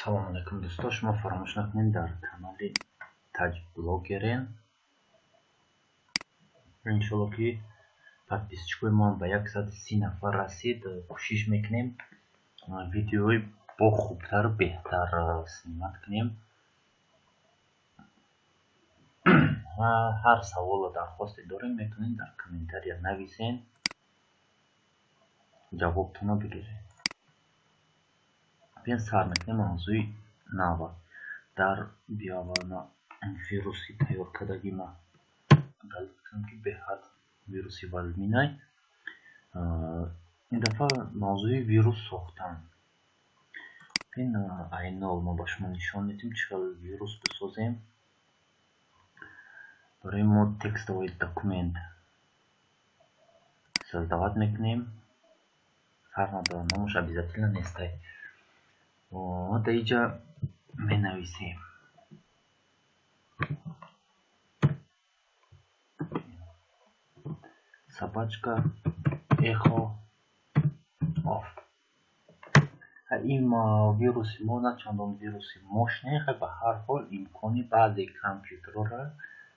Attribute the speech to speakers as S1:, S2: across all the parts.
S1: Салом алейкум, дӯстон. Шумо фаромӯш накунед, дар канали Таҷблогерен. Иншолло, ки подписчикои мо ба 130 нафар расид, кӯшиш мекунем, видеои бо хубтару беҳтар снимать кунем. Ва ҳар саволу дархосте дорем, метавонед дар комментария нависен, ҷавобтонро бигиред. Биён, сар мекунем мавзӯи нава. Дар биёварма вируси тайёр кардагима далел кунам, ки беҳад вируси вазминай. Ин дафъа мавзӯи вирус сохтан. Ин айнол мо ба шумо нишон медиҳем, чӣ хел вирус бисозем. Барои мо текстовый документ создавать мекунем. Фарқ надорад, номаш обязательно нестай. Дар инҷа менависем собачка echo off. Ин вируси мо на чандон вируси мощный, ба ҳар ҳол имкони баъзе компютерҳоро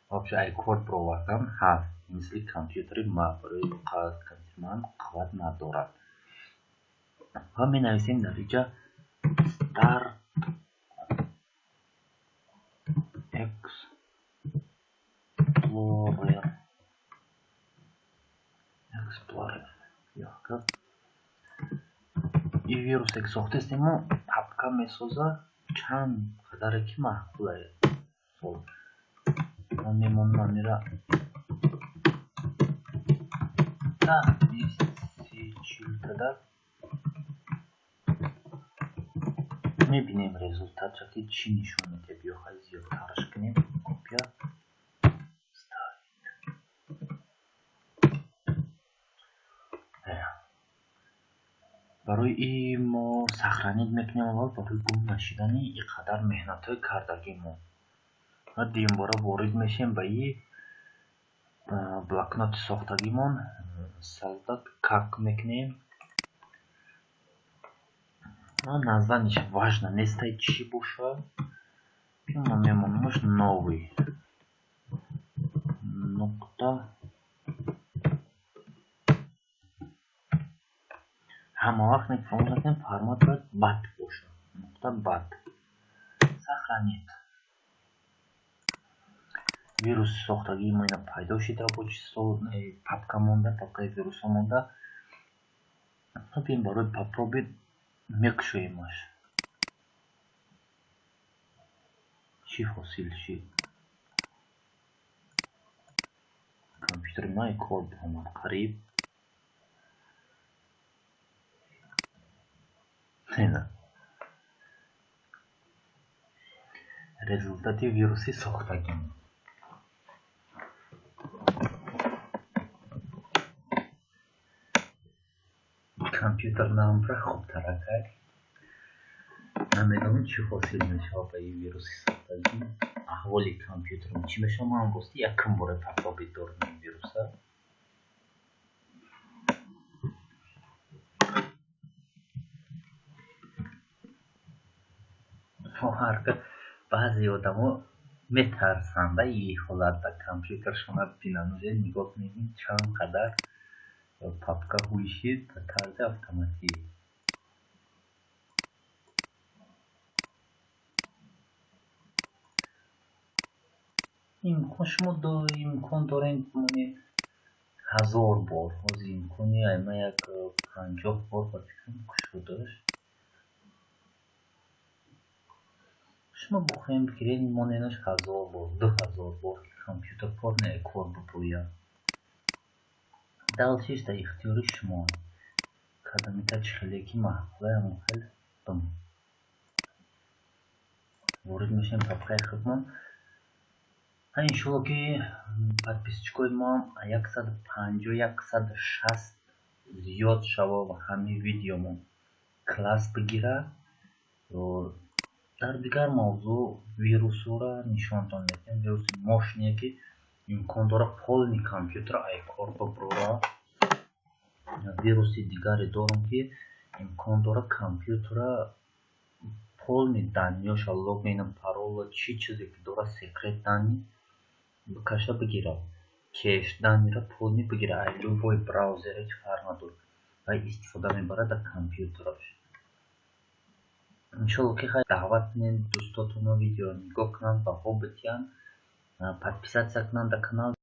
S1: вообще ай кор баровардан ҳаст, мисли компютери ма. Барои компютери ман қувват надорад. Ва менависем дар инҷа start explorer, explorer. Ин вирусе ки сохтаистем мо, папка месозад чанд қадаре ки маъқул. Ман мемонам амира 10, 20, 30, 40 қадар, мебинем результатша, ки чӣ нишон медиҳад. Биё, хай, зиёдтараш кунем. Копия, вставить. Барои ин мо сохранить мекунем аввал, барои гум нашидани ин қадар меҳнатҳои кардагимо. Ва дуюмбора ворид мешавем ба и блокноти сохтагимон, создать как мекунем. Названияш важно нестай, чӣ бошад. Мо мемонамаш новый нуқта. Ҳама вақт фаромӯш накунем, формат бояд бат бошад, нуқта бат. Сохранить. Вируси сохтагии мо ина пайдо шид, рабочий стол папка монда, папкаи вирусҳо монда. Биём, барои попробить мекушоемаш, чӣ ҳосил шид. Компютери ман кор омад қариб. Ина результати вируси сохтагим. Компютер намбра хубтара кард. Намедонам, чӣ ҳосил мешавад ба ин вируси сохтагӣ, аҳволи компютерам чӣ мешавад. Ман рости якум бора попробить дорам ин вируса. Баъзе одамо метарсанд ин ҳолат ба компютершона бинанд. Уже нигоҳ кунед, ин чанд қадар папка ҳуйшид ба тарзи автоматӣ. Имкон шумо имкон доред монед 1000 бор. Ҳозир имкони ама як 50 бор, ба фикрам, кушодаш. Шумо бихоҳем бигиред, моненаш 1000 бор, 2000 бор, компютер кор не кор бибояд. Дальшеш дар ихтиёри шумо. Кадомита чӣ хеле ки маъқулай, ҳамон хел бимон. Ворид мешавем папкаи худмон. Иншолло, ки подписчикои мо 150, 160 зиёд шава ва ҳамин видеомон класс бигирад. Дар дигар мавзӯъ вирусҳоро нишонтон медиҳем. Вируси мощные, ки имкон дорад полный компютер ай кор бибурад. Вируси дигаре дорам, ки имкон дорад компютера Полный данные ёша, логин, парола, чӣ чизе ки дорад, секрет данные бикаша, бигирад. Кеш данные ро полный бигирад. Ай любой браузер е, фарқ надорад. Ва истифода мебарад дар компютераш. Иншолло, ки хай, даъват кунед дӯстотонро, видеоро нигоҳ кунанд, баҳо бидиҳанд, подписаться кунанд дар канал.